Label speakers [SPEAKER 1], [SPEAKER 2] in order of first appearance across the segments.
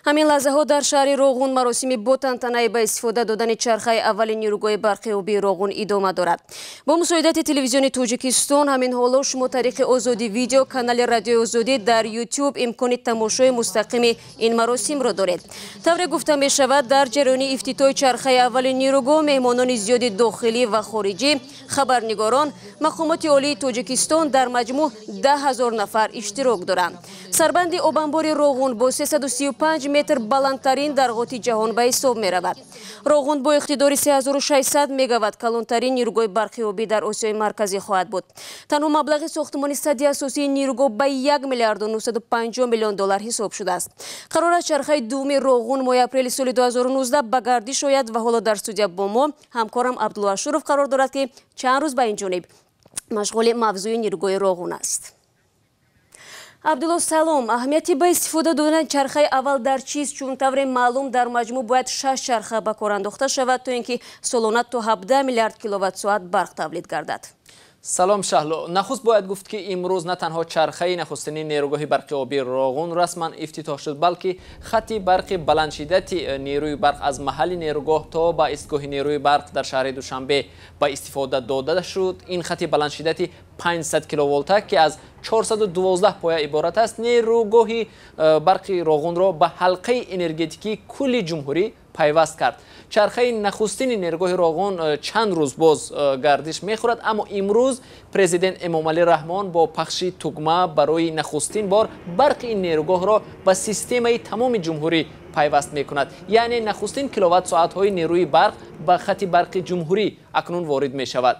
[SPEAKER 1] Ҳамин лаҳзаҳо дар шаҳри Роғун маросими бо тантанаи ба истифода додани чархаи аввали нерӯгоҳи барқи обии Роғун идома дорад. Бо мусоидати телевизиони Тоҷикистон ҳамин ҳоло шумо тариқи Озодӣ Видео, канали Радиои Озодӣ дар Ютуб имкони тамошои мустақими ин маросимро доред. Тавре гуфта мешавад, дар ҷараёни ифтитоҳи чархаи аввали нерӯгоҳ меҳмонони зиёди дохилӣ ва хориҷӣ, хабарнигорон, мақомоти олии Тоҷикистон дар маҷмӯъ 10 000 нафар иштирок доранд. Сарбанди обанбори Роғун бо 335 метр баландтарин дар қитъаи ҷаҳон ба ҳисоб меравад. Роғун бо иқтидори 3600 мегаватт калонтарин нерӯгоҳи барқи обӣ дар Осиёи Марказӣ хоҳад буд. Танҳо маблағи сохтмони садди асосии нерӯгоҳ ба 1 миллиарду 950 миллион доллар ҳисоб шудааст. Қарор аст, чархаи дуввуми Роғун моҳи апрели соли 2019 ба гардиш ояд ва ҳоло дар студия бо мо ҳамкорам Абдулло Ашуров қарор дорад, ки чанд рӯз ба ин ҷониб машғули мавзӯи нерӯгоҳи Роғун аст. Абдулло, салом. Аҳамияти ба истифода додани чархаи аввал дар чист? Чун тавре маълум, дар маҷмӯъ бояд шаш чарха ба кор андохта шавад, то ин ки солона то 17 миллиард киловатт соат барқ тавлид гардад.
[SPEAKER 2] Салом, Шаҳло. Нахуст бояд гуфт, ки имрӯз на танҳо чархаи нахустини нерӯгоҳи барқи обии Роғун расман ифтитоҳ шуд, балки хати барқи баландшиддати нерӯи барқ аз маҳалли нерӯгоҳ то ба истгоҳи нерӯи барқ дар шаҳри Душанбе ба истифода дода шуд. Ин хати баландшиддати 500 киловолта, ки аз 412 поя иборат аст, нерӯгоҳи барқи Роғунро ба ҳалқаи энергетикии кулли ҷумҳурӣ пайваст кард. Чархаи нахустини нерӯгоҳи Роғун чанд рӯз боз гардиш мехӯрад, аммо имрӯз президент Эмомалӣ Раҳмон бо пахши тугма барои нахустин бор барқи ин нерӯгоҳро ба системаи тамоми ҷумҳурӣ пайваст мекунад. Яъне нахустин киловатт соатҳои нерӯи барқ ба хати барқи ҷумҳурӣ акнун ворид мешавад.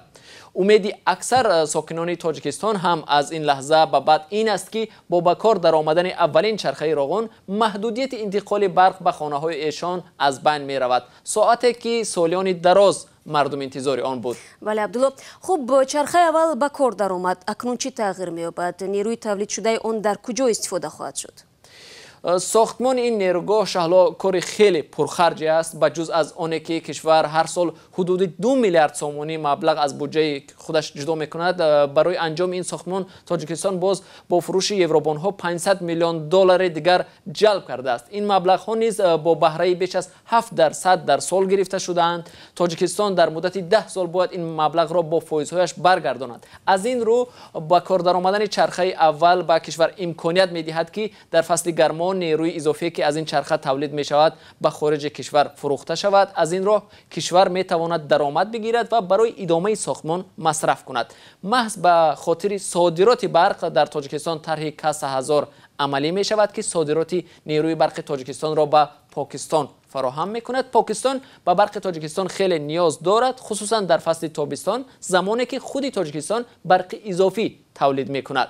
[SPEAKER 2] Умеди аксар сокинони Тоҷикистон ҳам аз ин лаҳза ба баъд ин аст, ки бо ба кор даромадани аввалин чархаи Роғун маҳдудияти интиқоли барқ ба хонаҳои эшон аз байн меравад, соате ки солиёни дароз мардум интизори он буд.
[SPEAKER 1] Бале, Абдулло. Хуб, чархаи аввал ба кор даромад. Акнун чӣ тағйир меёбад? Нерӯи тавлидшудаи он дар куҷо истифода хоҳад шуд?
[SPEAKER 2] Сохтмони ин нерӯгоҳ, Шаҳло, кори хеле пурхарҷе аст. Ба ҷуз аз оне ки кишвар ҳар сол ҳудуди 2 миллиард сомонӣ маблағ аз буҷаи худаш ҷудо мекунад барои анҷоми ин сохтмон, Тоҷикистон боз бо фурӯши евробонҳо 500 миллион доллари дигар ҷалб кардааст. Ин маблағҳо низ бо баҳраи беш аз 7% дар сол гирифта шудаанд. Тоҷикистон дар муддати 10 сол бояд ин маблағро бо фоизҳояш баргардонад. Аз ин рӯ ба кор даромадани чархаи аввал ба кишвар имконият медиҳад, ки дар фасли гармо нерӯи изофие, ки аз ин чарха тавлид мешавад, ба хориҷи кишвар фурӯхта шавад. Аз ин роҳ кишвар метавонад даромад бигирад ва барои идомаи сохтмон масраф кунад. Маҳз ба хотири содироти барқ дар Тоҷикистон тарҳи Каса ҳазор амалӣ мешавад, ки содироти нерӯи барқи Тоҷикистонро ба Покистон фароҳам мекунад. Покистон ба барқи Тоҷикистон хеле ниёз дорад, хусусан дар фасли тобистон, замоне ки худи Тоҷикистон барқи изофӣ тавлид мекунад.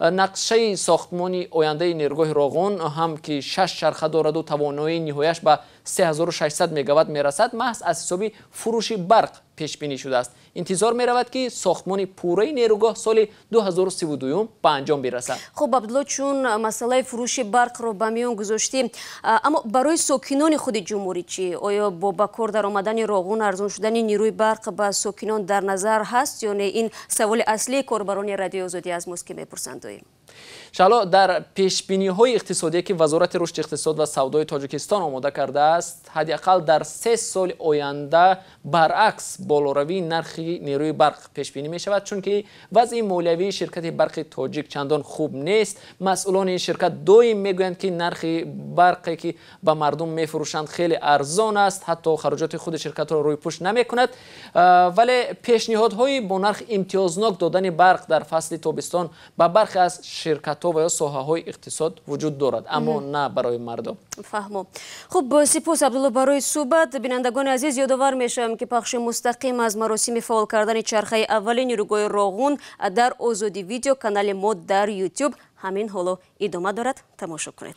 [SPEAKER 2] Нақшаи сохтмони ояндаи нерӯгоҳи Роғун ҳам, ки шаш чарха дораду тавоноии ниҳояш ба 3600 мегаватт мерасад, маҳз аз ҳисоби фурӯши барқ пешбинӣ шудааст. Интизор меравад, ки сохтмони пурраи нерӯгоҳ соли 2032 ба анҷом бирасад.
[SPEAKER 1] Хуб, Абдулло, чун масъалаи фурӯши барқро ба миён гузоштӣ, аммо барои сокинони худи ҷумҳурӣ чӣ? Оё бо ба кор даромадани Роғун арзон шудани нерӯи барқ ба сокинон дар назар ҳаст ё не? Ин саволи аслии корбарони Радиои Озодӣ аз мост, ки мепурсанд доим.
[SPEAKER 2] Шаҳло, дар пешбиниҳои иқтисодие, ки Вазорати рушди иқтисод ва савдои Тоҷикистон омода кардааст, ҳадди ақал дар 3 соли оянда баръакс болоравии нархи нерӯи барқ пешбинӣ мешавад, чунки вазъи молиявии ширкати Барқи Тоҷик чандон хуб нест. Масъулони ин ширкат доим мегӯянд, ки нархи барқе, ки ба мардум мефурӯшанд, хеле арзон аст, ҳатто хароҷоти худи ширкатро рӯйпӯш намекунад. Вале пешниҳодҳои бо нархи имтиёзнок додани барқ дар фасли тобистон ба бархе аз ширкатҳо ва ё соҳаҳои иқтисод вуҷуд дорад, аммо на барои мардум.
[SPEAKER 1] Фаҳмо. Хуб, сипос, Абдулло, барои суҳбат. Бинандагони азиз, ёдовар мешавам, ки пахши мустақим аз маросими фаъол кардани чархаи аввали нерӯгоҳи Роғун дар Озодӣ Видео, канали мо дар Ютуб, ҳамин ҳоло идома дорад. Тамошо кунед.